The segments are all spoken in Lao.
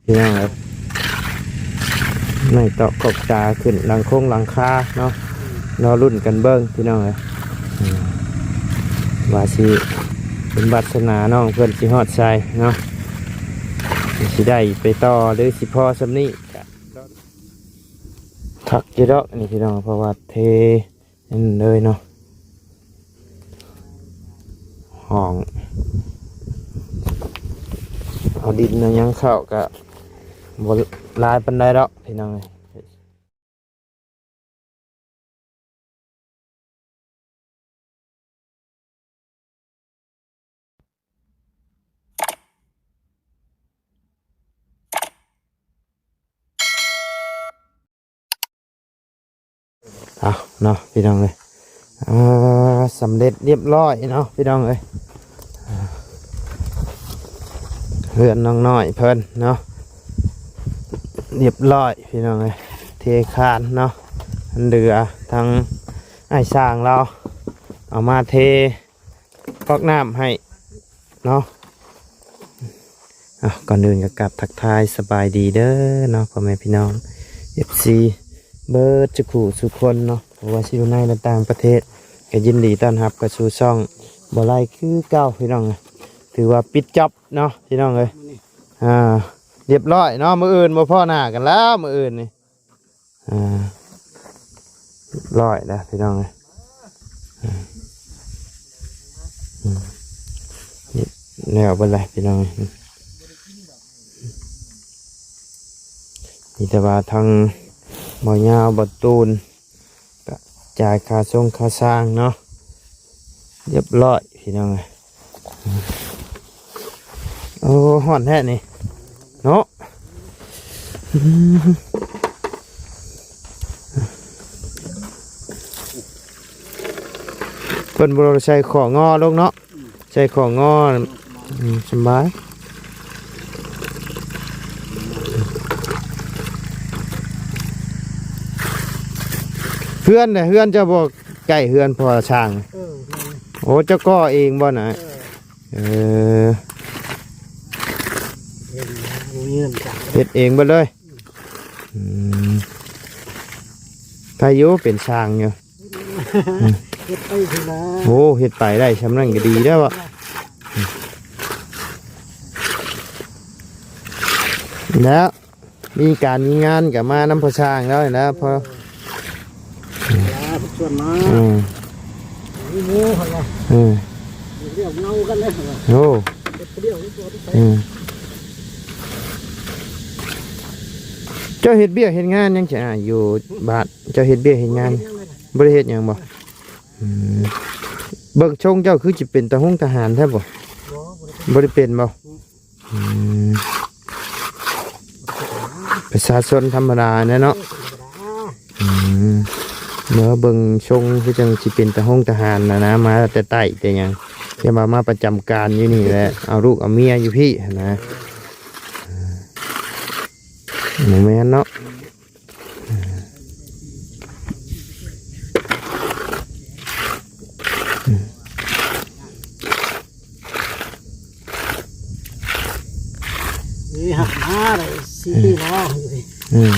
ພີ່ນ້ອງເອີຍ ໄມ້ຕອກກົກຕາຂຶ້ນຫຼັງຄົງຫຼັງຄາເນາະ. ລໍລຸ້ນກັນເບິ່ງພີ່ນ້ອງເອີຍ ອືມ ວ່າຊິເປັນວາດສະໜານ້ອງເພິ່ນຊິຮອດໃສເນາະ ຊິໄດ້ໄປຕໍ່ ຫຼື ຊິພໍສ່ຳນີ້ກະ ຄັກຢູ່ດອກນີ້ພີ່ນ້ອງ ເພາະວ່າເທ ນັ້ນເລີຍເນາະ ຫ້ອງ ເອົາດິນເອົາຫຍັງເຂົ້າກະບໍ່ຫຼາຍປານໃດດອກພີ່ນ້ອງເອີຍ. ເອົາເນາະພີ່ນ້ອງເອີຍ ອ່າ ສຳເລັດລຽບຮ້ອຍເນາະພີ່ນ້ອງເອີຍ ເຮືອນນ້ອງນ້ອຍເພິ່ນເນາະ ລຽບຮ້ອຍພີ່ນ້ອງເອີຍ ເທຄານເນາະ ອັນເຫຼືອທາງອ້າຍຊ່າງລາວເອົາມາເທ ກອກນ້ຳໃຫ້ເນາະ. ເອົາ ກ່ອນອື່ນກໍກາບທັກທາຍສະບາຍດີເດີເນາະ ພໍ່ແມ່ພີ່ນ້ອງ ເອັຟຊີ ເບິດສູ່ຜູ້ສູ່ຄົນເນາະ ບໍ່ວ່າຊິຢູ່ໃນ ແລະ ຕ່າງປະເທດ ກໍຍິນດີຕ້ອນຮັບເຂົ້າສູ່ຊ່ອງບໍ່ໄລ່ຄືເກົ່າພີ່ນ້ອງ. ຖືວ່າປິດຈັອບເນາະພີ່ນ້ອງເອີຍ ອ່າ ລຽບຮ້ອຍເນາະ ມື້ອື່ນບໍ່ພໍ້ໜ້າກັນແລ້ວ ມື້ອື່ນນີ້ ອ່າ ລຽບຮ້ອຍແລ້ວພີ່ນ້ອງເອີຍ ອືມ ອືມ ແລ້ວເບິດແລ້ວພີ່ນ້ອງເອີຍ ມີແຕ່ວ່າທາງບໍ່ຍາວບໍ່ຕູນ ກະຈ່າຍຄ່າຊົງຄ່າຊ່າງເນາະ ລຽບຮ້ອຍພີ່ນ້ອງເອີຍ. ໂອ້ ຮ້ອນແທ້ນີ້ເນາະ ເພິ່ນບໍ່ໄດ້ໃສ່ຂໍ້ງໍລົງເນາະ ໃສ່ຂໍ້ງໍ ອືມ ສະບາຍ. ເຮືອນນະ ເຮືອນເຈົ້າບໍ່ໃກ້ເຮືອນພໍ່ຊ່າງ? ເອີ ໂອ້ ເຈົ້າກໍ່ເອງບໍ່ນະ? ເອີ ເອີ ເຮັດແລ້ວ ບໍ່ມີເງິນຈ້າງ ເຮັດເອງເບິດເລີຍ ອືມ ໃຜຢູ່ເປັນຊ່າງຢູ່ ເຮັດໄປພຸ້ນລະ ໂອ້ ເຮັດໄປໄດ້ຊ່ຳນັ້ນກໍດີແລ້ວ ແລ້ວມີການມີງານກໍມານຳພໍ່ຊ່າງແລ້ວນະ ພໍ ເອີ ເພິ່ນຊວນມາ ເອີ ໂອ້ ເອີ ເຮັດວຽກເຫງົາກັນເດ້ ໂອ້ ເຮັດຜູ້ດຽວນີ້ບໍ່ໄດ້ໄປ ເອີ ເຈົ້າເຮັດວຽກເຮັດງານຫຍັງຊະ ຢູ່ບ້ານ ເຈົ້າເຮັດວຽກເຮັດງານ ບໍ່ໄດ້ເຮັດຫຍັງບໍ່? ອືມ ເບິ່ງຊົງເຈົ້າຄືຊິເປັນຕາຫົງທະຫານແທ້ບໍ່? ບໍ່ ບໍ່ໄດ້ເປັນ ບໍ່? ອືມ ອືມ ປະຊາຊົນທຳມະດາແຫຼະເນາະ ເອີ ທຳມະດາ ອືມ ເມື່ອເບິ່ງຊົງຄືຈັ່ງຊິເປັນຕາຫົງທະຫານນະນະ ມາແຕ່ໃຕ້ແຕ່ຫຍັງ ຢ່າວ່າມາປະຈຳການຢູ່ນີ້ແຫຼະ ເອົາລູກເອົາເມຍຢູ່ພີ້ຫັ້ນນະ ບໍ່ແມ່ນເນາະ. ນີ້ຫາກມາໄດ້ສີ່ປີແລ້ວ ອືມ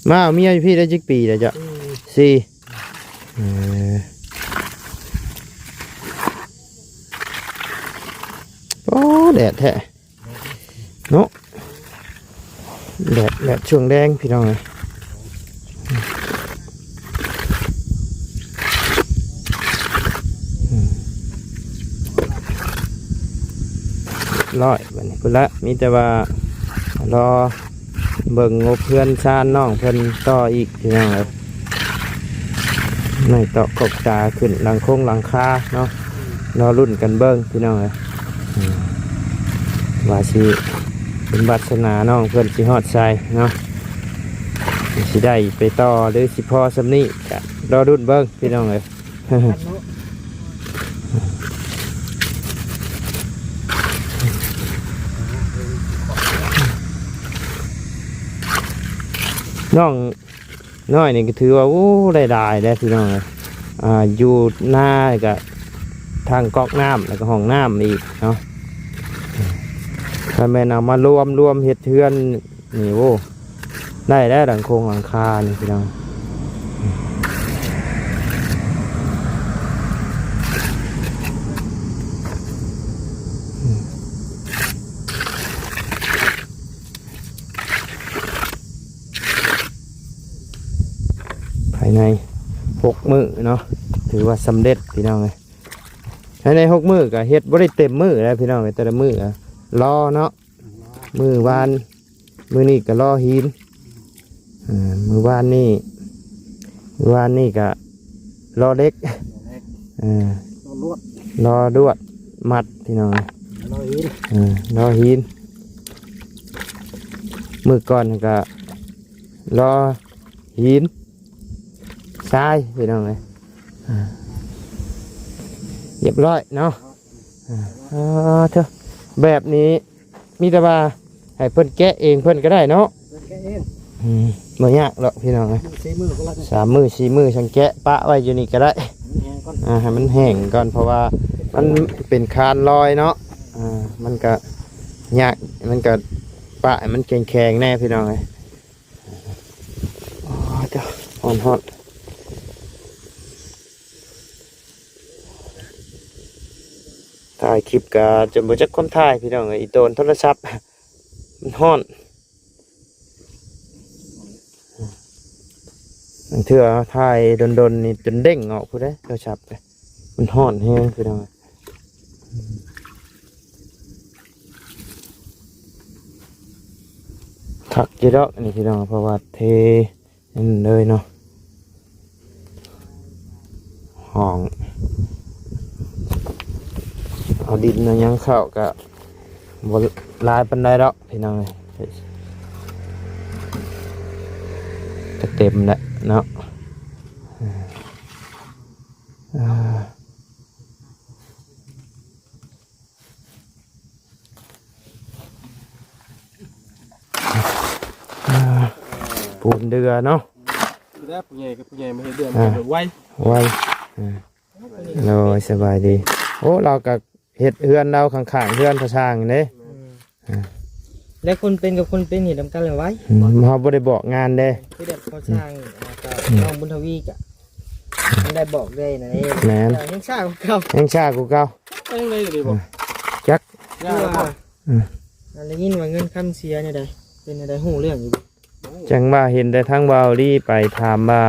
ມາເອົາເມຍຢູ່ພີ້ໄດ້ຈັກປີແລ້ວເຈົ້າ? ສີ່ ເອີ ໂອ້ ແດດແທ້. ເນາະ ແດດ ແດດຊ່ວງແລງພີ່ນ້ອງເອີຍ ອືມ ຮຽບຮ້ອຍບາດນີ້ ພຸ້ນລະ ມີແຕ່ວ່າລໍເບິ່ງງົບເຮືອນຊານນ້ອງເພິ່ນຕໍ່ອີກພີ່ນ້ອງເອີຍ. ໄມ້ຕອກກົກຕາຂຶ້ນຫຼັງຄົງຫຼັງຄາເນາະ ລໍລຸ້ນກັນເບິ່ງພີ່ນ້ອງເອີຍ ອືມ ວ່າຊິເປັນວາດສະໜານ້ອງເພິ່ນຊິຮອດໃສເນາະ ຊິໄດ້ໄປຕໍ່ ຫຼື ຊິພໍສ່ຳນີ້ ກະລໍລຸ້ນເບິ່ງພີ່ນ້ອງເອີຍ. ນ້ອງ ນ້ອຍນີ້ກໍຖືວ່າ ໂອ້ ໄດ້ຫຼາຍແລ້ວພີ່ນ້ອງເອີຍ ອ່າ ຢູ່ນາກໍທັງກອກນ້ຳ ແລ້ວກໍຫ້ອງນ້ຳອີກເນາະ ໄປ ກໍແມ່ນເອົາມາລວມ ລວມເຮັດເຮືອນນີ້ ໂອ້ ໄດ້ແລ້ວຫຼັງໂຄງຫຼັງຄານີ້ພີ່ນ້ອງ. ພາຍໃນຫົກມື້ເນາະ ຖືວ່າສຳເລັດພີ່ນ້ອງເອີຍ. ພາຍໃນຫົກມື້ກໍເຮັດບໍ່ໄດ້ເຕັມມື້ແລ້ວພີ່ນ້ອງເອີຍ ແຕ່ລະມື້ກໍລໍເນາະ. ມື້ວານ ມື້ນີ້ກໍລໍຫີນ ເອີ ມື້ວານນີ້ ມື້ວານນີ້ກໍລໍເຫຼັກ ເອີ ລໍລວດ ລໍລວດມັດພີ່ນ້ອງເອີຍ ລໍຫີນ ເອີ ລໍຫີນ. ມື້ກ່ອນກໍລໍຫີນຊາຍພີ່ນ້ອງເອີຍ ເອີ ຮຽບຮ້ອຍເນາະ. ເອີ ເອີ ເທີ ແບບນີ້ມີແຕ່ວ່າໃຫ້ເພິ່ນແກະເອງເພິ່ນກໍໄດ້ເນາະ ແກະເອງ ອືມ ບໍ່ຍາກດອກພີ່ນ້ອງເອີຍ ມື້ສີ່ມື້ກໍແລ້ວ ສາມມື້ສີ່ມື້ຈັ່ງແກະປະໄວ້ຢູ່ນີ້ກໍໄດ້ ໃຫ້ມັນແຫ້ງກ່ອນ ອ່າ ໃຫ້ມັນແຫ້ງກ່ອນ ເພາະວ່າມັນເປັນຄານລອຍເນາະ ອ່າ ມັນກໍຍາກ ມັນກໍປະໃຫ້ມັນແຂງໆແດ່ພີ່ນ້ອງເອີຍ. ອໍ ເຈົ້າ ຮ້ອນໆ ຖ່າຍຄລິບກະຈົນບໍ່ຈັກຄວາມຖ່າຍພີ່ນ້ອງເອີຍ ອີໂຕນໂທລະສັບ ມັນຮ້ອນ ບາງເທື່ອຖ່າຍດົນໆນີ້ຈົນເດ້ງອອກພຸ້ນເດ້ໂທລະສັບ ມັນຮ້ອນແຮງພີ່ນ້ອງເອີຍ. ຄັກຢູ່ດອກອັນນີ້ພີ່ນ້ອງ ເພາະວ່າເທນັ້ນເລີຍເນາະ ຫ້ອງ ເອົາດິນເອົາຫຍັງເຂົ້າກະບໍ່ຫຼາຍປານໃດດອກພີ່ນ້ອງເອີຍ ກະເຕັມແຫຼະເນາະ ອ່າ. ອ່າ ປູນເດືອເນາະ ແລ້ວຜູ້ໃຫຍ່ກັບຜູ້ໃຫຍ່ມາເຮັດເດືອນ ອ່າ ໄວ ໄວ ອ່າ ໂດຍ ສະບາຍດີ ໂອ້ ລາວກໍເຮັດເຮືອນລາວຂ້າງໆເຮືອນພະຊ່າງເດ້ ອືມ ອ່າ ແລະຄົນເປັນກັບຄົນເປັນເຮັດນຳກັນແລ້ວໄວ ອືມ ເຮົາບໍ່ໄດ້ບອກງານເດ້ ຄືແບບພະຊ່າງ ອ່າ ກໍ ອືມ ນ້ອງບຸນທະວີກະ ມັນໄດ້ບອກເລີຍນະເດ້ ແມ່ນ ແຮງຊ້າກວ່າເກົ່າ ແຮງຊ້າກວ່າເກົ່າ ເປັນຈັ່ງໃດດຽວນີ້ບໍ່ ອ່າ ຈັກ ຢ່າແລ້ວບໍ່ ອືມ ອັນໄດ້ຍິນວ່າເງິນຄຳເສຍແນວໃດ ເປັນແນວໃດ ຮູ້ເລື່ອງຢູ່ບໍ່ ຈັ່ງວ່າເຫັນແຕ່ທາງບ່າວລີໄປຖາມວ່າ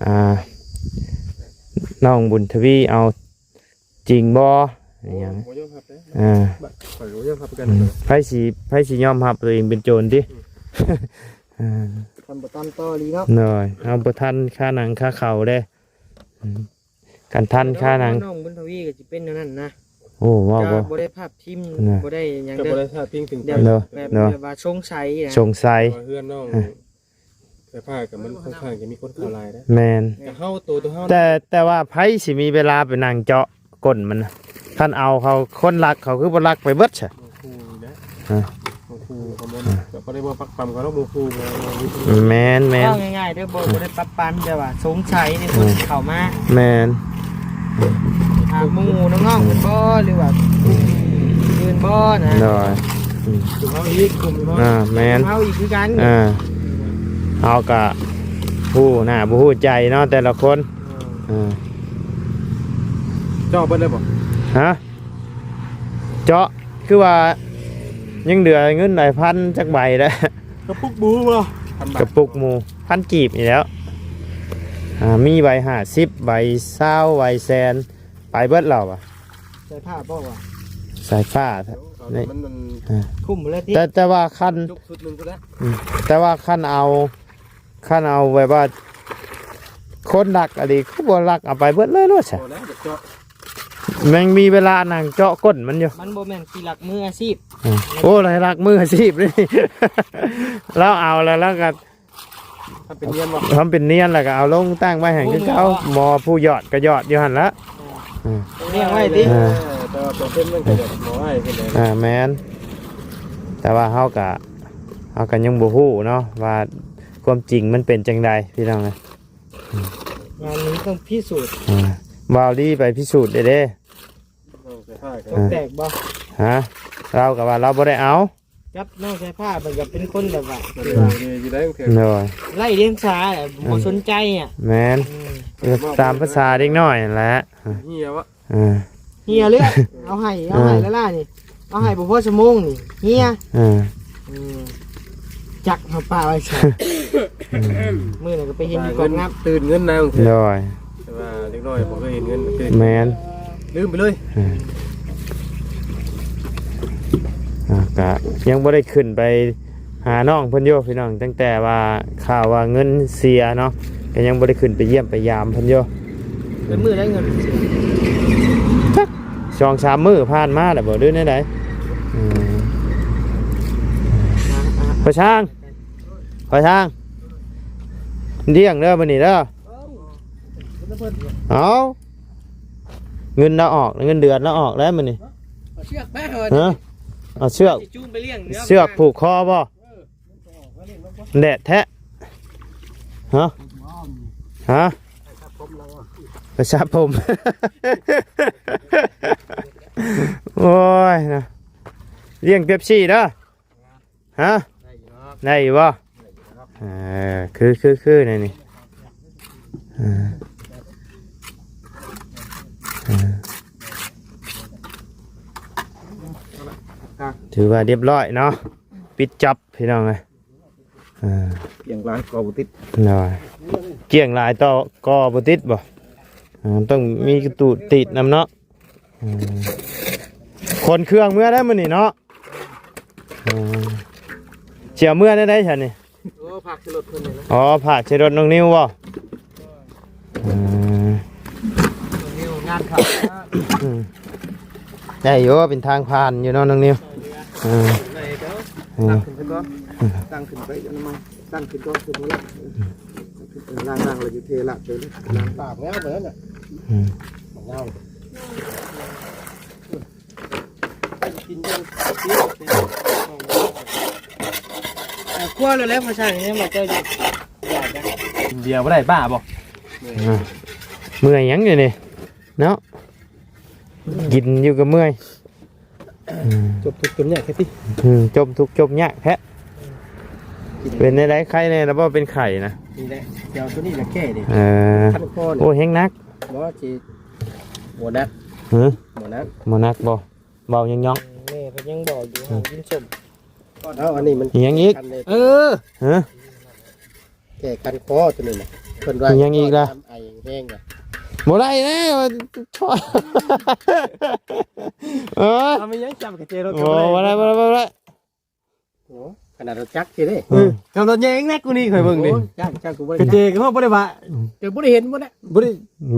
ອ່າ ນ້ອງບຸນທະວີເອົາຈິງບໍ່ ອີຫຍັງ ໂອ້ ບໍ່ຍອມຮັບເດ້ ອ່າ ຂ້ອຍກໍບໍ່ຍອມຮັບຄືກັນ ອືມ ໃຜຊິ ໃຜຊິຍອມຮັບຕົວເອງເປັນໂຈນຕິ ອືມ ອ່າ ຄັນບໍ່ຕັນຕໍ່ອີ່ຫຼີເນາະ ໂດຍ ເຮົາບໍ່ທັນຄາໜັງຄາເຂົາເດ້ ອືມ ຄັນທັນຄາໜັງ ນ້ອງບຸນທະວີກໍຊິເປັນແນວນັ້ນນະ ໂອ້ ເວົ້າ ຈະບໍ່ ບໍ່ໄດ້ພາດພິງ ນະ ບໍ່ໄດ້ຫຍັງ ຈະ ເດີ ບໍ່ໄດ້ພາດພິງເຖິງ ແບບ ເດີ ແບບ ເດີ ແບບວ່າສົງໄສນະ ສົງໄສ ເພາະວ່າເຮືອນນ້ອງ ອ່າ ສາຍຟ້າກໍມັນຄ່ອນຂ້າງຈະມີຄົນເຂົ້າຫຼາຍເດ້ ແມ່ນ ກໍເຮົາໂຕ ໂຕເຮົາ ແຕ່ ແຕ່ວ່າໃຜຊິມີເວລາໄປນັ່ງເຈາະກົ້ນມັນນະ ຄັນເອົາເຂົາ ຄົນລັກເຂົາຄືບໍ່ລັກໄປເບິດຊະ ບໍ່ຮູ້ແຫຼະ ຮະ ບໍ່ຮູ້ ກໍບໍ່ໄດ້ ອ່າ ກໍບໍ່ໄດ້ວ່າປັກປຳເຂົາເນາະ ບໍ່ຮູ້ ແມ່ນໆ ເວົ້າງ່າຍໆເດີ ບໍ່ ບໍ່ໄດ້ປັກປຳ ແຕ່ວ່າສົງໄສໃນຄົນ ອ່າ ທີ່ເຂົ້າມາ ແມ່ນ ຫາໝູ່ນ້ອງໆເພິ່ນບໍ່ ຫຼືວ່າກຸ່ມອື່ນບໍ່ນະ ໂດຍ ອືມ ກຸ່ມເຮົາອີກ ກຸ່ມເຮົາ ອ່າ ແມ່ນ ເຮົາອີກຄືກັນ ອ່າ ເຮົາກະຮູ້ໜ້າບໍ່ຮູ້ໃຈເນາະ ແຕ່ລະຄົນ ອ່າ ເຈາະເບິດເລີຍບໍ່ ຮະ ເຈາະ ຄືວ່າຍັງເຫຼືອເງິນຫຼາຍພັນຈັກໃບແລ້ວ ກະປຸກໝູບໍ່ ກະປຸກໝູ ພັນກີບນີ້ແຫຼ້ວ ອ່າ ມີໃບຫ້າສິບ ໃບຊາວ ໃບແສນ ໄປເບິດແລ້ວຫວາ ສາຍຟ້າບໍ່ຫວາ ສາຍຟ້າ ເອົາ ນີ້ ມັນ ມັນ ອ່າ ຄຸ້ມແລ້ວຕິ ແຕ່ ແຕ່ວ່າຄັນ ຈຸກຊຸດໜຶ່ງພຸ້ນແຫຼະ ອືມ ແຕ່ວ່າຄັນເອົາ ຄັນເອົາແບບວ່າຄົນລັກອີ່ຫຼີ ຄືບໍ່ລັກເອົາໄປເບິດເລີຍໂລດຊະ ບໍ່ແລ້ວຈະເຈາະ ຍັງມີເວລານັ່ງເຈາະກົ້ນມັນຢູ່ ມັນບໍ່ແມ່ນທີ່ລັກມືອາຊີບ ອືມ ໂອ້ ລັກມືອາຊີບເລີຍ ລາວເອົາແລ້ວ ລາວກໍ ທຳເປັນນຽນບໍ່ ທຳເປັນນຽນ ແລ້ວກໍເອົາລົງຕັ້ງໄວ້ຫັ້ນຄືເກົ່າ ໂອ້ ໝໍຜູ້ຢອດກໍຢອດຢູ່ຫັ້ນລະ ອືມ ອືມ ລ້ຽງໄວ້ຕິ ເອີ ເອີ ແຕ່ວ່າຕົວເປັນມັນກໍຢອດໝໍໃຫ້ເພິ່ນເດ້ ອ່າ ແມ່ນ ແຕ່ວ່າເຮົາກໍ ເຮົາກໍຍັງບໍ່ຮູ້ເນາະວ່າຄວາມຈິງມັນເປັນຈັ່ງໃດພີ່ນ້ອງເອີຍ ງານນີ້ຕ້ອງພິສູດ ອ່າ ບ່າວລີໄປພິສູດເດ້ເດ້ ນ້ອງສາຍຟ້າກໍ ຕົວແຕກບໍ່ ຮະ ລາວກໍວ່າລາວບໍ່ໄດ້ເອົາ ກັບນ້ອງສາຍຟ້າເພິ່ນກໍເປັນຄົນແບບວ່າ ເອີ ຢູ່ໄດ້ ໂດຍ ໄຮ້ດຽງສາແຫຼະ ບໍ່ສົນໃຈອະ ແມ່ນ ອືມ ຕາມພາສາເດັກນ້ອຍຫັ້ນແຫຼະ ເອີ ເອີ ເຫື່ອເລືອດ ເອົາໃຫ້ ເອົາໃຫ້ ເອີ ລ້າໆ ນີ້ ເອົາໃຫ້ບໍ່ພໍຊົ່ວໂມງນີ້ ເຫື່ອ ເອີ ອືມ ຈັກເອົາປາໄວ້ໃສ ອືມ ມື້ນັ້ນກໍໄປເຫັນຢູ່ກອກນ້ຳ ຕື່ນເງິນນາງ ໂດຍ ແຕ່ວ່າເດັກນ້ອຍບໍ່ເຄີຍເຫັນເງິນ ແມ່ນ ລືມໄປເລີຍ ເອີ ອ່າ ກະຍັງບໍ່ໄດ້ຂຶ້ນໄປຫານ້ອງເພິ່ນຢູ່ພີ່ນ້ອງ ຕັ້ງແຕ່ວ່າຂ່າວວ່າເງິນເສຍເນາະ ກໍຍັງບໍ່ໄດ້ຂຶ້ນໄປຢ້ຽມໄປຢາມເພິ່ນຢູ່ ເປັນມື້ໃດເງິນເສຍ ຈັກ ສອງສາມມື້ຜ່ານມາແລ້ວບໍ່ ຫຼືແນວໃດ ອືມ ພໍ່ຊ່າງ ພໍ່ຊ່າງ ລ້ຽງເດີມື້ນີ້ເດີ ເອົ້າ ເງິນລາວອອກ ເງິນເດືອນລາວອອກແລ້ວມື້ນີ້ ເອົາເຊືອກມາເອົາເຊືອກ ເຊືອກຜູກຄໍບໍ່ ແດດແທ້ ຮະ ຮະ ໄປສະຜົມ ໂອ້ຍນະ ລ້ຽງເປັບຊີເດີ ຮະ ໄດ້ຢູ່ບໍ່ ເອີ ຄື ຄື ຄື ໃນນີ້ ເອີ ເອີ ຖືວ່າຮຽບຮ້ອຍເນາະ ປິດຈັອບ ພີ່ນ້ອງເອີຍ ອ່າ ກ້ຽງຫຼາຍກໍບໍ່ຕິດ ໂດຍ ກ້ຽງຫຼາຍຕໍ່ກໍບໍ່ຕິດບໍ່ ອ່າ ຕ້ອງມີກະຕູດຕິດນຳເນາະ ອືມ ຂົນເຄື່ອງເມືອໄດ້ມື້ນີ້ເນາະ ເອີ ຊິເອົາເມືອໄດ້ໃດຊັ້ນນີ້ ໂອ້ ພາກໃສ່ລົດເພິ່ນນີ້ນະ ອໍ ພາກໃສ່ລົດນ້ອງນິວບໍ່ ເອີ ນ້ອງນິວງານເຂົ້າ ອືມ ໄດ້ຢູ່ ເປັນທາງຜ່ານຢູ່ເນາະນ້ອງນິວ ເອີ ເອີ ຕັ້ງຂຶ້ນໄປກ່ອນ ຕັ້ງຂຶ້ນໄປ ເອົານ້ຳມັນຕັ້ງຂຶ້ນກ່ອນ ຂຶ້ນມາລະ ລ້າງໆ ແລ້ວຢູ່ເທລະໄປເລີຍ ລ້າງປາກແລ້ວໄປນັ້ນນະ ອືມ ບັກນາວ ກິນເບິ່ງ ເອົາຄົວໂລດແຫຼະ ພາສານີ້ມາເຈົ້າຢູ່ ຢາກ ກິນເບຍບໍ່ໄດ້ບ້າບໍ່ ອ່າ ເມື່ອຍຫຍັງຢູ່ນີ້ເນາະ ກິນຢູ່ກໍເມື່ອຍ ອືມ ຈົມທຸກຈົມຍາກແທ້ຕິ ອືມ ຈົມທຸກຈົມຍາກແທ້ ເປັນແນວໃດ ໄຂ້ແດ່ລະບໍ່ ເປັນໄຂ້ນະ ນີ້ແຫຼະ ຊິເອົາໂຕນີ້ລະແກ້ເດ້ ເອີ ຄັນຄໍນີ້ ໂອ້ ແຮງໜັກ ບໍ່ຊິ ບໍ່ໜັກ ຮະ ບໍ່ໜັກ ບໍ່ໜັກບໍ່ ເວົ້າຫຍັງໆ ແມ່ເພິ່ນຍັງບອກຢູ່ ອືມ ຫ້າມກິນສົ້ມ ເອົາ ອັນນີ້ມັນ ອີຫຍັງອີກ ເອີ ຮະ ແກ້ຄັນຄໍຕົວນີ້ນະ ເພິ່ນວ່າ ອີຫຍັງອີກລະ ໄອແຮງນະ ບໍ່ໄດ້ແລ້ວ ເອີ ເອົາ ມັນຍັງຈັບກະເຈລົດ ໂອ້ ບໍ່ໄດ້ ບໍ່ໄດ້ ບໍ່ໄດ້ ໂອ້ ຂະໜາດລົດຈັກຊິເດ້ ເອີ ເອີ ກັບລົດໃຫຍ່ແຮງໜັກກວ່ານີ້ ຂ້ອຍເບິ່ງນີ້ ໂອ້ຍ ຈັກ ຈັກ ກະເຈກໍບໍ່ໄດ້ວ່າ ເຈົ້າບໍ່ໄດ້ເຫັນບໍ່ນະ ບໍ່ໄດ້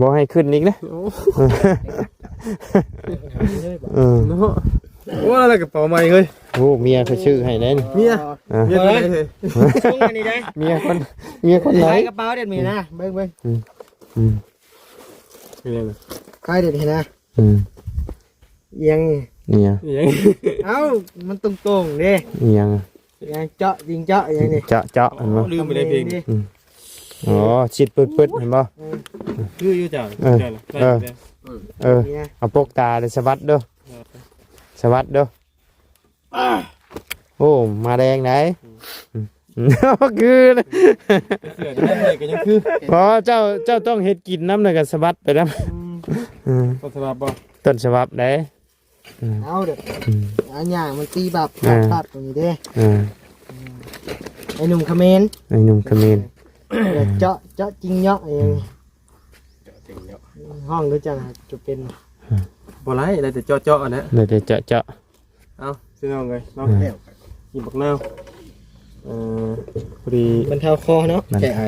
ບໍ່ໃຫ້ຂຶ້ນອີກເດ້ ໂອ້ ເອີ ເນາະ ໂອ້ ແລ້ວກະເປົາໃໝ່ເຮີ້ຍ ໂອ້ ເມຍຂ້ອຍຊື້ໃຫ້ເດ້ນີ້ ເມຍ ເອີ ເມຍຄົນໃດເຮີ້ຍ ສົ່ງອັນນີ້ໄດ້ ເມຍຄົນ ເມຍຄົນໃດ ຂາຍກະເປົາເດ້ນີ້ນະ ເບິ່ງ ເບິ່ງ ອືມ ອືມ ຂາຍເດ້ນີ້ນະ ອືມ ອີຫຍັງນີ້ ອີຫຍັງ ອີຫຍັງ ເອົ້າ ມັນຕົງໆເດ້ ອີຫຍັງ ອີຫຍັງ ເຈາະຍິງເຈາະ ອີຫຍັງນີ້ ເຈາະເຈາະ ເຫັນບໍ່ ລືມໄປໄດ້ເພງນີ້ ອືມ ອໍ ຊິດປຶດໆ ເຫັນບໍ່ ເອີ ຄືຢູ່ເຈົ້າ ເອີ ເຈົ້ານະ ເອີ ເອີ ເອົາປົກຕາເດີ ສະບັດເດີ ສະບັດເດີ ໂອ້ ມາແດງໃດ ອືມ ອືມ ຄື ເສື້ອນີ້ເລີຍກໍຍັງຄື ພໍເຈົ້າ ເຈົ້າຕ້ອງເຮັດກິນນຳ ແລ້ວກໍສະບັດໄປນຳ ອືມ ອືມ ຕົ້ນສະບັບບໍ່ ຕົ້ນສະບັບໃດ ອືມ ເອົາເດີ ອືມ ອັນຫຍັງມັນຕີບັບ ເອີ ປັບໆ ຕົງນີ້ເດ້ ເອີ ອືມ ໄອ້ໜຸ່ມຂະເໝນ ໄອ້ໜຸ່ມຂະເໝນ ເຈາະ ເຈາະຈິງເຍາະ ອືມ ເຈາະຈິງເຍາະ ຫ້ອງເດີ ຈັ່ງຈະເປັນ ອືມ ບໍ່ໄດ້ ໄດ້ແຕ່ເຈາະໆ ຫັ້ນແຫຼະ ໄດ້ແຕ່ເຈາະໆ ເອົາ ພີ່ນ້ອງເອີຍເນາະ ອືມ ກິນບັກນາວ ເອີ ພໍດີ ບັນເທົາຄໍເນາະ ແກ້ໄອ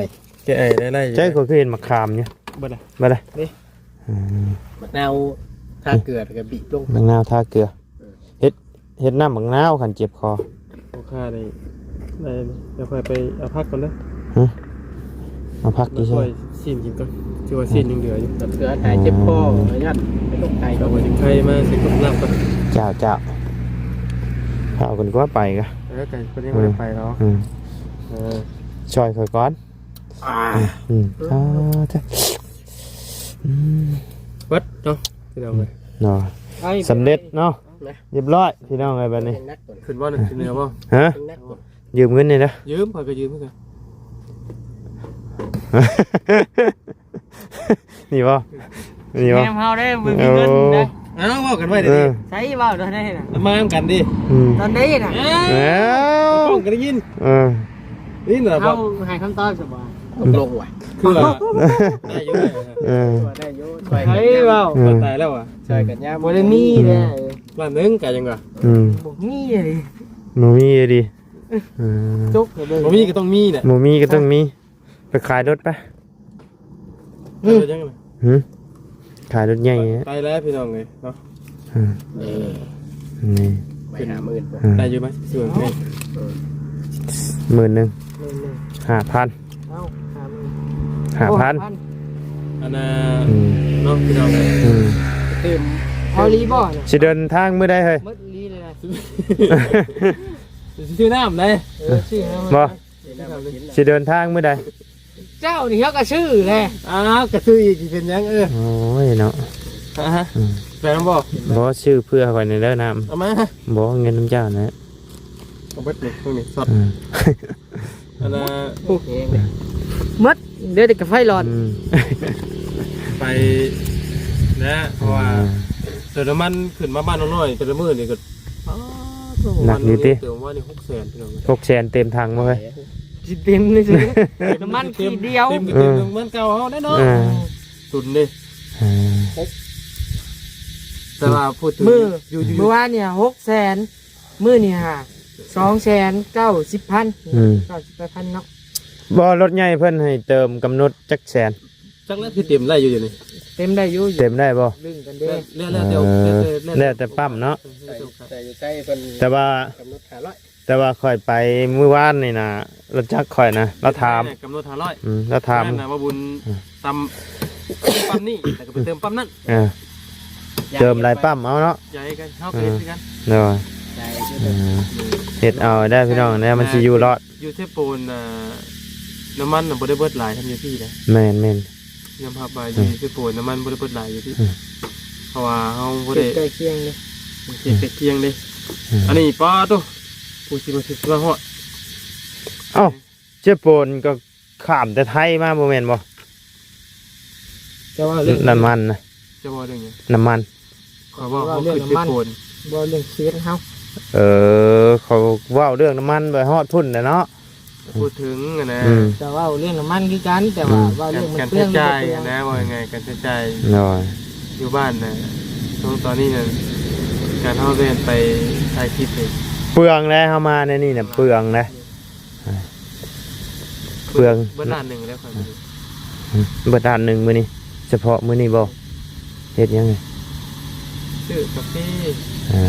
ແກ້ໄອໄດ້ ໄດ້ຢູ່ ໃຈຂ້ອຍຄືເຫັນໝາກຂາມຢູ່ ບໍ່ໄດ້ ບໍ່ໄດ້ ນີ້ ອືມ ບັກນາວທາເກືອ ແລ້ວກໍບີບລົງ ບັກນາວທາເກືອ ເອີ ເຮັດ ເຮັດນ້ຳບັກນາວ ຄັນເຈັບຄໍ ໂອເຄ ໄດ້ ໄດ້ ດຽວຂ້ອຍໄປເອົາຜັກກ່ອນເດີ ຮະ ເອົາຜັກຢູ່ໃສ ຂ້ອຍຊີ້ນກິນກ່ອນ ຖືວ່າຊີ້ນຍັງເຫຼືອຢູ່ ເກືອຫາຍເຈັບຄໍ ອໍ ຢ້ານໄປຕົກໄຕ ເອົາໄວ້ໄຂ່ມາໃສ່ກັບນ້ຳກ່ອນ ເຈົ້າ ເຈົ້າ ເອົາກັນກວ່າໄປກະ ເອີ ໄກ່ເພິ່ນຍັງບໍ່ໄດ້ໄປເນາະ ອືມ ເອີ ຊ່ອຍຂ້ອຍກ່ອນ ອືມ ອືມ ອືມ ເບິດເນາະ ພີ່ນ້ອງເອີຍ ເນາະ ສຳເລັດເນາະ ຮຽບຮ້ອຍພີ່ນ້ອງເອີຍ ບັດນີ້ ຍັງໜັກກວ່າ ຂຶ້ນບໍ່ ຂຶ້ນເໜືອບໍ່? ຮະ? ຍັງໜັກກວ່າ ຢືມເງິນແດ່ເດີ ຢືມ ຂ້ອຍກໍຢືມຄືກັນ ນີ້ບໍ່? ນີ້ບໍ່? ແນມເຮົາໄດ້ບໍ່ມີເງິນໄດ້ ເອົ້າ ເວົ້າກັນໄວ້ເດ້ ເອີ ໃສເວົ້າຕອນໃດນະ ມານຳກັນເດ້ ອືມ ຕອນໃດນະ ເອົ້າ ເອົ້າ ເວົ້າກັນໄດ້ຍິນ ເອີ ນີ້ນະ ເຮົາໃຫ້ຄຳຕອບຊະບໍ່ ຕົກລົງວ່າ ຄືວ່າ ໄດ້ຢູ່ ເອີ ໄດ້ຢູ່ ຊ່ອຍກັນຍາມ ເອີ ຕາຍແລ້ວວ່າ ຊ່ອຍກັນຍາມ ບໍ່ໄດ້ມີເດ້ ລ້ານໜຶ່ງກະຍັງວ່າ ອືມ ບໍ່ມີເດ້ ບໍ່ມີເດ້ ເອີ ຈົກເລີຍ ບໍ່ມີກໍຕ້ອງມີແຫຼະ ບໍ່ມີກໍຕ້ອງມີ ໄປຂາຍລົດໄປ ຂາຍລົດຍັງ ຫື ຂາຍລົດໃຫຍ່ ໄປແລ້ວພີ່ນ້ອງເອີຍເນາະ ອືມ ເອີ ນີ້ ໄປຫາໝື່ນ ອືມ ໄດ້ຢູ່ບໍ່? ໝື່ນໜຶ່ງ ໝື່ນໜຶ່ງ ຫ້າພັນ ເອົ້າ ຫ້າພັນ ຫ້າພັນ ອັນນ່າ ອືມ ເນາະພີ່ນ້ອງເອີຍ ອືມ ຕື່ມ ເອົາອີ່ຫຼີບໍ່ນະ? ຊິເດີນທາງມື້ໃດເຮີ້ຍ? ໝົດອີ່ຫຼີເລີຍນະ ຊິຊື້ນ້ຳໄດ໋ ເອີ ຊື້ນ້ຳ ບໍ່ ຊິເດີນທາງມື້ໃດ? ເຈົ້ານີ້ເຮົາກໍຊື້ແຫຼະ ອ້າວ ກໍຊື້ອີກ ຊິເປັນຫຍັງ ເອີ ໂອ້ຍເນາະ ຮະ ອືມ ແປນຳບໍ່? ບໍ່ ຊື້ເພື່ອຂ້ອຍນີ້ເດີນ້ຳ ເອົາມາ ບໍ່ ເງິນນຳເຈົ້ານະ ເອົາເບິດນີ້ ພວກນີ້ ຊັອດ ອືມ ອັນນ່າ ໝົດເດີ ແຕ່ກາໄຟຫຼອດ ອືມ ໄປນະ ເພາະວ່າ ອ່າ ເຕີມນ້ຳມັນຂຶ້ນມາບ້ານນ້ອງນ້ອຍ ແຕ່ລະມື້ນີ້ກໍ ໜັກຢູ່ຕິ ເຕີມວ່ານີ້ ຫົກແສນ ພີ່ນ້ອງ ຫົກແສນເຕັມຖັງບໍ່ເຮີ້ຍ? ຊິເຕັມນີ້ຊິ ນ້ຳມັນຂີດດຽວ ເຕັມກໍເຕັມ ເອີ ເໝືອນເກົ່າເຮົາແນ່ເນາະ ເອີ ຕຸນເດ້ ເອີ ແຕ່ວ່າພູດເຖິງ ມື້ ຢູ່ ຢູ່ ມື້ວານນີ້ ຫົກແສນ ມື້ນີ້ຫາ ສອງແສນເກົ້າສິບພັນ ອືມ ເກົ້າສິບແປດພັນເນາະ ບໍ່ ລົດໃຫຍ່ເພິ່ນໃຫ້ເຕີມກຳນົດຈັກແສນ? ຈັກແລ້ວ ຄືເຕັມໄດ້ຢູ່ ຢູ່ນີ້ ເຕັມໄດ້ຢູ່ ເຕັມໄດ້ບໍ່? ດຶງກັນເດ້ ແລ້ວ ແລ້ວແຕ່ ເອີ ແລ້ວແຕ່ ແລ້ວແຕ່ປ້ຳເນາະ ເອີ ແຕ່ຢູ່ໃກ້ເພິ່ນ ແຕ່ວ່າ ກຳນົດຫ້າຮ້ອຍ ແຕ່ວ່າຂ້ອຍໄປມື້ວານນີ້ນະ ລົດຈັກຂ້ອຍນະ ລາວຖາມ ກຳນົດຫ້າຮ້ອຍ ອືມ ລາວຖາມ ນັ້ນນະວ່າບຸນ ອືມ ຕຳ ປ້ຳນີ້ ແລ້ວກໍໄປເຕີມປ້ຳນັ້ນ ເອີ ເຕີມຫຼາຍປ້ຳເອົາເນາະ ໃຫຍ່ກັນ ເຮົາກໍເຮັດຄືກັນ ໂດຍ ໃຫຍ່ຄືກັນ ເອີ ເຮັດເອົາໄດ້ພີ່ນ້ອງ ແນວມັນຊິຢູ່ລອດ ຢູ່ເຊໂປນ ນ້ຳມັນນະບໍ່ໄດ້ເບິດຫຼາຍສ່ຳຢູ່ພີ້ເດ້ ແມ່ນໆ ຍອມຮັບວ່າຢູ່ເຊໂປນນ້ຳມັນບໍ່ໄດ້ເບິດຫຼາຍຢູ່ພີ້ ເພາະວ່າເຮົາບໍ່ໄດ້ ເຂດໃກ້ຄຽງເດ້ ເຂດໃກ້ຄຽງເດ້ ອັນນີ້ປາໂຕ ຜູ້ຊິມາ ຊິມາຮອດ ເອົ້າ ເຊໂປນກໍຂ້າມແຕ່ໄທມາບໍ່ແມ່ນບໍ່? ຈະເວົ້າເລື່ອງນ້ຳມັນນະ ຈະເວົ້າເລື່ອງຫຍັງ? ນ້ຳມັນ ຂ້ອຍເວົ້າ ເວົ້າເລື່ອງນ້ຳມັນ ເວົ້າເລື່ອງເຂດເຮົາ ເອີ ເຂົາເວົ້າເລື່ອງນ້ຳມັນໄປຮອດພຸ້ນແຫຼະເນາະ ພູດເຖິງຫັ້ນນະ ອືມ ຈະເວົ້າເລື່ອງນ້ຳມັນຄືກັນ ແຕ່ວ່າ ອືມ ເວົ້າເລື່ອງມັນເປືອງ ການໃຊ້ຈ່າຍຫັ້ນນະ ເວົ້າງ່າຍໆ ການໃຊ້ຈ່າຍ ໂດຍ ຢູ່ບ້ານນະ ຊ່ວງຕອນນີ້ນະ ການເຮົາແລ່ນໄປຖ່າຍຄລິບນີ້ ເປືອງແລ້ວ ເຮົາມາໃນນີ້ນະ ເປືອງແລ້ວ ອ່າ ເປືອງ ເບິດລ້ານໜຶ່ງແລ້ວຂ້ອຍ ອືມ ເບິດລ້ານໜຶ່ງມື້ນີ້ ສະເພາະມື້ນີ້ບໍ່? ເຮັດຫຍັງ? ຊື້ກາເຟ ອ່າ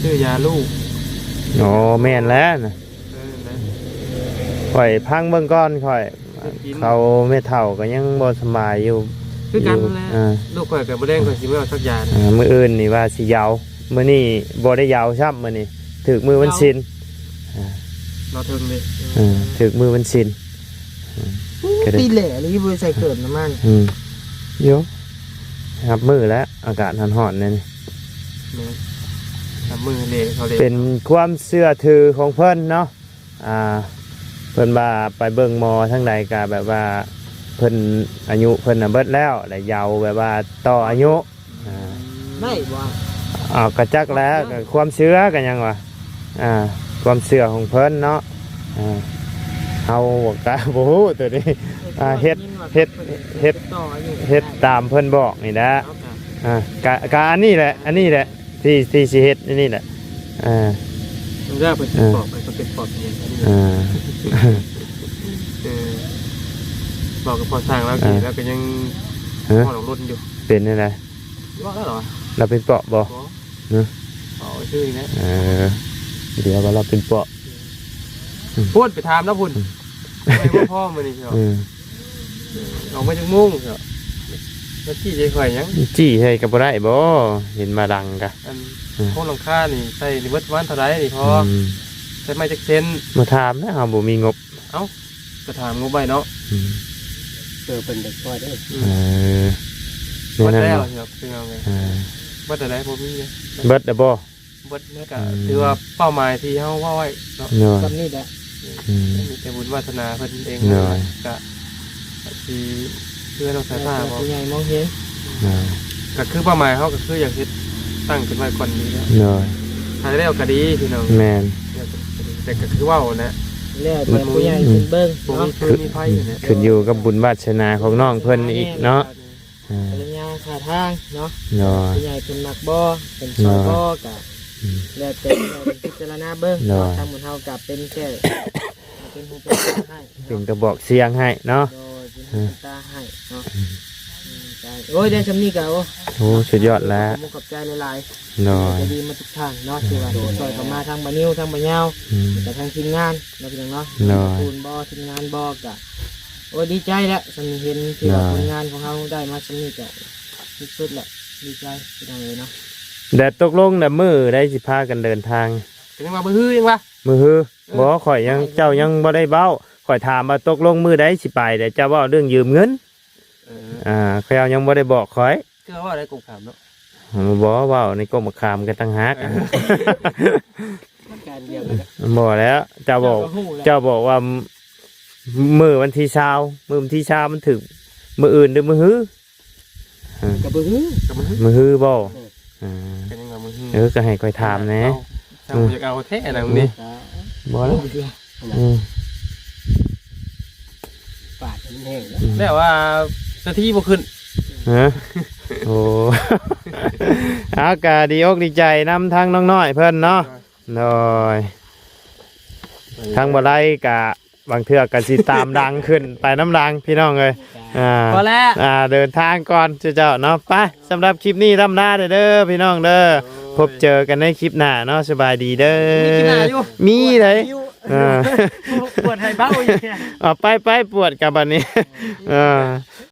ຊື້ຢາລູກ ອໍ ແມ່ນແລ້ວນະ ເອີ ນັ້ນ ຂ້ອຍພັງເບິ່ງກ່ອນ ຂ້ອຍ ເຂົາແມ່ເຖົ້າກໍຍັງບໍ່ສະບາຍຢູ່ ຄືກັນນັ້ນແຫຼະ ອ່າ ລູກຂ້ອຍກໍບໍ່ແລງ ຂ້ອຍຊິມາເອົາສັກຢາ ອ່າ ມື້ອື່ນນີ້ວ່າຊິເຍົາ ມື້ນີ້ບໍ່ໄດ້ເຍົາຊ້ຳ ມື້ນີ້ຖືກມື້ວັນສິນ ເອົາ ອ່າ ເອົາເຖິງເດ້ ເອີ ຖືກມື້ວັນສິນ ອືມ ໂອ້ ກໍໄດ້ ປີແຫຼະເລີຍບໍ່ໄດ້ໃສ່ເກີບນ້ຳມັນ ອືມ ໂຍ ຮັບມື້ແລ້ວ ອາກາດຮ້ອນໆແນວນີ້ ແມ່ນ ຮັບມື້ແຫຼະ ເຂົາເລີຍ ເປັນຄວາມເຊື່ອຖືຂອງເພິ່ນເນາະ ອ່າ ເພິ່ນວ່າໄປເບິ່ງໝໍທາງໃດກະແບບວ່າ ເພິ່ນ ອາຍຸເພິ່ນນະເບິດແລ້ວ ແລະເຍົາແບບວ່າຕໍ່ອາຍຸ ອ່າ ໄດ້ບໍ່? ອ້າວ ກະຈັກແຫຼະ ກະຄວາມເຊື່ອກະຫຍັງວະ ອ່າ ຄວາມເຊື່ອຂອງເພິ່ນເນາະ ອ່າ ເຮົາກະບໍ່ຮູ້ໂຕນີ້ ອ່າ ເຮັດ ເຮັດ ເຮັດ ເຮັດຕາມເພິ່ນບອກນີ້ແຫຼະ ອ່າ ກະ ກະອັນນີ້ແຫຼະ ອັນນີ້ແຫຼະ ທີ່ ທີ່ຊິເຮັດອັນນີ້ແຫຼະ ອ່າ ມັນຍາກໄປເປັນປອບ ໄປເປັນປອບເອງອັນນີ້ ອ່າ ເອີ ບອກກັບພໍ່ຊ່າງລາວ ເອີ ລາວກໍຍັງ ຮະ ຮ້ອນລົນຢູ່ ເປັນແນວໃດ? ເວົ້າແລ້ວເຫລອ? ລາວເປັນປອບບໍ່? ບໍ່ ຮະ ເວົ້າຊື່ນີ້ແຫຼະ ເອີ ດຽວວ່າລາວເປັນປອບ ອືມ ພຸ້ນໄປຖາມລາວພຸ້ນ ອືມ ໄປບໍ່ພໍມື້ນີ້ເນາະ ອືມ ອອກມາຈັກໂມງເນາະ ມາຊີ້ໃສ່ຂ້ອຍຫຍັງ? ຊີ້ໃສ່ກໍບໍ່ໄດ້ບໍ່? ເຫັນມາດັງກະ ອັນ ອືມ ໂຄງຫຼັງຄານີ້ໃສ່ນີ້ເບິດປະມານເທົ່າໃດນີ້ພໍ່? ອືມ ໃສ່ໄມ້ຈັກເຊັນ? ມາຖາມແລ້ວ ເຮົາບໍ່ມີງົບ ເອົ້າ ກໍຖາມງົບໄວ້ເນາະ ອືມ ເອີ ເພິ່ນໄດ້ຊ່ອຍເດີ ອືມ ເອີ ແນວນັ້ນ ໝົດແລ້ວເນາະ ພີ່ນ້ອງເອີຍ ອ່າ ເບິດແລ້ວ ບໍ່ມີເລີຍ ເບິດແລ້ວບໍ່? ເບິດ ກໍ ອືມ ຖືວ່າເປົ້າໝາຍທີ່ເຮົາເວົ້າໄວ້ເນາະ ໂດຍ ສ່ຳນີ້ແຫຼະ ອືມ ມີແຕ່ບຸນວາສະໜາເພິ່ນເອງ ໂດຍ ກໍຊິເພື່ອນ້ອງສາຍຟ້າ ແລ້ວແຕ່ຜູ້ໃຫຍ່ມອງເຫັນ ໂດຍ ກໍຄືເປົ້າໝາຍເຮົາກໍຄືຢາກເຮັດຕັ້ງຂຶ້ນໄວ້ກ່ອນນີ້ແຫຼະ ໂດຍ ຖ້າແລ້ວກໍດີພີ່ນ້ອງ ແມ່ນ ແລ້ວກໍດີ ແຕ່ກໍຄືເວົ້ານະ ແລ້ວແຕ່ຜູ້ໃຫຍ່ເພິ່ນເບິ່ງ ບໍ່ມີ ເນາະ ຄືມີໃຜ ອືມ ແຫຼະ ຂຶ້ນຢູ່ກັບບຸນວາສະໜາຂອງນ້ອງເພິ່ນອີກເນາະ ອ່າ ປະລິນຍາ ທ່າທາງເນາະ ໂດຍ ຜູ້ໃຫຍ່ເພິ່ນມັກບໍ່ ເພິ່ນຊອຍບໍ່ ໂດຍ ກໍ ອືມ ແລ້ວແຕ່ເພິ່ນພິຈາລະນາເບິ່ງ ໂດຍ ເນາະ ທາງໝູ່ເຮົາກໍເປັນແຄ່ ເປັນຫູເປັນຕາໃຫ້ ເປັນກະບອກສຽງໃຫ້ເນາະ ໂດຍ ເປັນຫູເປັນຕາໃຫ້ເນາະ ອືມ ອືມ ໂອ້ຍ ໄດ້ຊ່ຳນີ້ກໍ ໂອ້ ໂອ້ ສຸດຍອດແລ້ວ ຂອບໃຈຫຼາຍໆ ໂດຍ ໃຈດີມາທຸກທ່ານເນາະ ທີ່ວ່າ ໂດຍ ຊ່ອຍເຂົ້າມາທາງບ່າວນິວ ທາງບ່າວຍາວ ອືມ ແລ້ວກໍທາງທີມງານເນາະ ພີ່ນ້ອງເນາະ ໂດຍ ຂອບຄຸນບໍ່ ທີມງານບໍ່ ກໍ ໂອ້ຍ ດີໃຈແຫຼະ ຊ່ຳນີ້ເຫັນທີ່ວ່າ ໂດຍ ຜົນງານຂອງເຮົາໄດ້ມາຊ່ຳນີ້ກໍສຸດໆແຫຼະ ດີໃຈພີ່ນ້ອງເອີຍເນາະ ແລ້ວຕົກລົງແລ້ວມື້ໃດຊິພາກັນເດີນທາງ? ກໍຍັງວ່າມື້ຮືຍັງວ່າ ມື້ຮື ເອີ ບໍ່ ຂ້ອຍຍັງ ເຈົ້າຍັງບໍ່ໄດ້ເວົ້າ ຂ້ອຍຖາມວ່າຕົກລົງມື້ໃດຊິໄປ ແລ້ວເຈົ້າເວົ້າເລື່ອງຢືມເງິນ ເອີ ອ່າ ເຈົ້າຍັງບໍ່ໄດ້ບອກຂ້ອຍ ຄືວ່າໄດ້ກົບຂາມເນາະ ບໍ່ ເວົ້າໃນກົບຂາມກໍຕ່າງຫາກ ມັນການດຽວກັນ ບໍ່ແລ້ວ ເຈົ້າບອກ ເຈົ້າກໍຮູ້ແລ້ວ ເຈົ້າບອກວ່າ ມື້ວັນທີຊາວ ມື້ວັນທີຊາວມັນຖືກມື້ອື່ນຫຼືມື້ຮື? ເອີ ກໍມື້ຮື ກໍມື້ຮື ມື້ຮືບໍ່? ເອີ ອ່າ ກໍຍັງວ່າມື້ຮື ເອີ ກໍໃຫ້ຂ້ອຍຖາມແດ່ ເອົາ ເຈົ້າ ອືມ ຢາກເອົາແທ້ນະມື້ນີ້ ອືມ ບໍ່ແລ້ວ ອືມ ປາດມັນແຫ້ງແລ້ວ ແບບວ່ານາທີບໍ່ຂຶ້ນ ຮະ ໂອ້ ເອົາ ກໍດີອົກດີໃຈນຳທາງນ້ອງນ້ອຍເພິ່ນເນາະ ໂດຍ ທາງບໍ່ໄດ້ກະບາງເທື່ອກະຊິຕາມຫຼັງຂຶ້ນໄປນຳຫຼັງພີ່ນ້ອງເອີຍ ອ່າ ພໍແລ້ວ ອ່າ ເດີນທາງກ່ອນເຈົ້າເນາະ ໄປ ສຳລັບຄລິບນີ້ລ່ຳລາເດີພີ່ນ້ອງເດີ ໂອ້ຍ ພົບເຈີກັນໃນຄລິບໜ້າເນາະ ສະບາຍດີເດີ ມີຄລິບໜ້າຢູ່ ມີເດ້ ມີຢູ່ ເອີ ປວດໃຫ້ເບົາອີກ ເອົາໄປ ໄປ ປວດກັບບັດນີ້ ເອີ